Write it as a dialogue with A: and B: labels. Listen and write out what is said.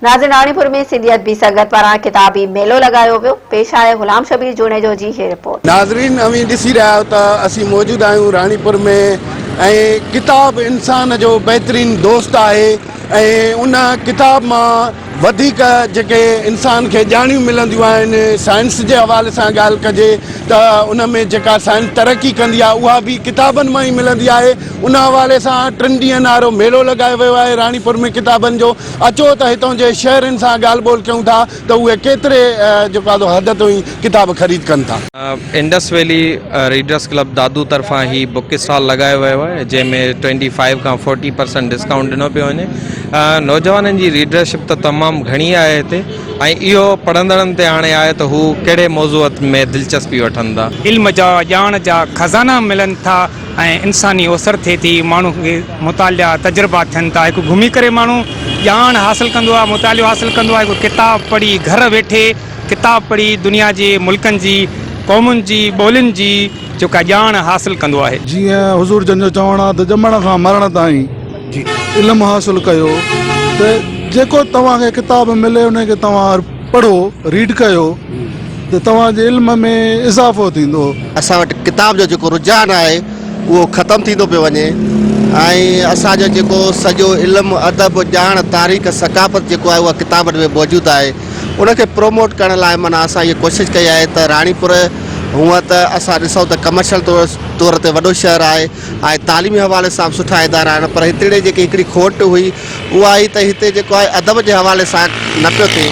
A: ناظرين راڻيپور ۾ سنڌي ادبي سنگت پاران ڪتابي ميلو لڳايو ويو، پيش آهي غلام شبير جوڻيجو جي هي رپورٽ.
B: ناظرين اوهين ڏسي رهيا آهيو ته اسين موجود آهيون راڻيپور ۾ ۽ ڪتاب انسان جو بهترين دوست آهي ۽ ان ڪتاب مان وڌيڪ جيڪي انسان کي ڄاڻيون ملنديون آهن سائنس جي حوالي سان ڳالهه ڪجي ته ان ۾ جيڪا سائنس ترقي ڪندي آهي اها به ڪتابن مان ئي ملندي آهي ان حوالي سان ٽن ڏينهن وارو ميلو لڳايو ويو آهي راڻيپور ۾ ڪتابن جو اچو ته هتان جي شهرين سان ڳالهه ٻولهه ڪيون ٿا ته اهي ڪيتري جيڪو آهي سو حد تائين ڪتاب خريد ڪن ٿا.
C: Indus valley readers club Dadu طرفان هي بڪ اسٽال لڳايو ويو آهي جنهن ۾ ٽوئنٽي فائيو کان فورٽي پرسنٽ ڊسڪائونٽ ڏنو پيو وڃي نوجوانن جي ريڊرشپ ته تمام گهڻي آهي هتي ۽ اهو پڙهندڙن تي هاڻي آهي ته هو ڪهڙي موضوع ۾ دلچسپي وٺن ٿا.
D: علم جا ڄاڻ جا خزانا ملن ٿا ۽ انساني اوسر ٿئي ٿي، ماڻهو کي مطالعا تجربا ٿين ٿا، هڪ گهمي ڪري ماڻهو ڄاڻ حاصل ڪندو آهي، مطالعو حاصل ڪندو آهي، هڪ ڪتاب پڙهي گهر ويٺي ڪتاب پڙهي دنيا جي ملڪن جي قومن جي ٻولين جي جيڪا ڄاڻ حاصل ڪندو آهي.
E: جيئن حضور جن جو چوڻ آهي ته ڄمڻ کان مرڻ تائين علم حاصل ڪيو ته جيڪو توهان کي ڪتاب ملي ان کي توهان پڙهو ريڊ ڪيو ته توهان جي علم ۾ اضافو ٿيندو.
F: اسان وٽ ڪتاب جو جيڪو رجحان آهي اهو ختم ٿيندو پيو وڃي ۽ اسان جو جيڪو سڄو علم ادب ڄاڻ تاريخ ثقافت جيڪو آهي اها ڪتابن ۾ موجود آهي ان کي پروموٽ ڪرڻ لاء معنيٰ اسان اها ڪوشش ڪئي آهي ته راڻيپور هونء ته اسان ڏسون ته ڪمرشل طور تي وڏو شهر آهي ۽ تعليمي حوالي سان به سٺا ادارا آهن پر هتڙي جيڪي هڪڙي کوٽ هئي اها هئي ته هتي جيڪو آهي ادب جي حوالي سان نه پيو ٿئي.